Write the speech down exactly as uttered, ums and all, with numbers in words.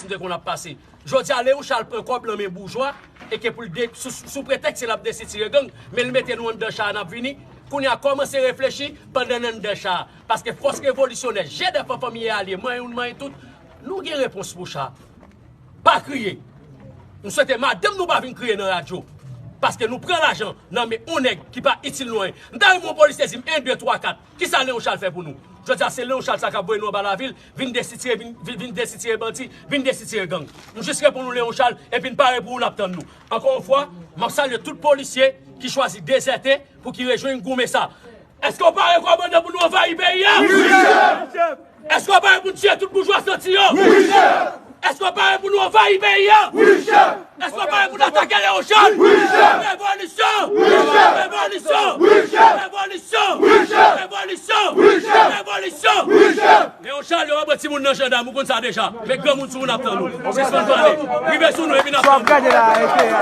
te konn ap pase. Jodi a, Leon Charles pran kòb nan men boujwa e ke pou l de, sou, sou pretèks se l ap desitire gang, men l mete nou anndan cha a, n ap vini. Kounye a, kòmanse reflechi pandan n anndan cha a. Paske fòs revolisyonè, G D F an, Fanmi e Alye, manyen youn, manyen tout, nou gen repons pou cha. Pa kriye. M swete madanm nou pa vin kriye nan radyo. Paske nou pran lajan nan men yon nèg ki pa itil nou anyen. M ta renmen yon polisye di m en, de, twa, kat. Kisa Leon Charles fè pou nou? Jodi a, se Leon Charles sa k ap voye nou anba lavil, vin desitire, vin, vin, vin desitire bandi, vin desitire gang. M jis reponn ou Leon Charles, epi n pare pou ou, n ap tann nou. Ankò yon fwa, m ap salye tout polisye ki chwazi dezète pou ki rejwenn goumen sa. Èske w pare, kòmandan, pou nou anvayi peyi a? Wi, chèf! Èske w pare pou n tiye tout boujwa santi yo? Wi, chèf! Èske w pare pou nou anvayi peyi a? Wi, chèf! Èske w pare pou n atake Leon Charles? Wi, chèf! Revolisyon! Wi, chèf! Revolisyon! Wi, chèf! Revolisyon! Wi, chèf! Revolisyon! Wi, chèf! Revolisyon! Wi, chèf! Leon Charles, yo ap pran timoun nan jandam, ou konn sa deja. Men granmoun sou ou, n ap tann ou. Sispann pale. Rive sou nou, epi n ap tann ou.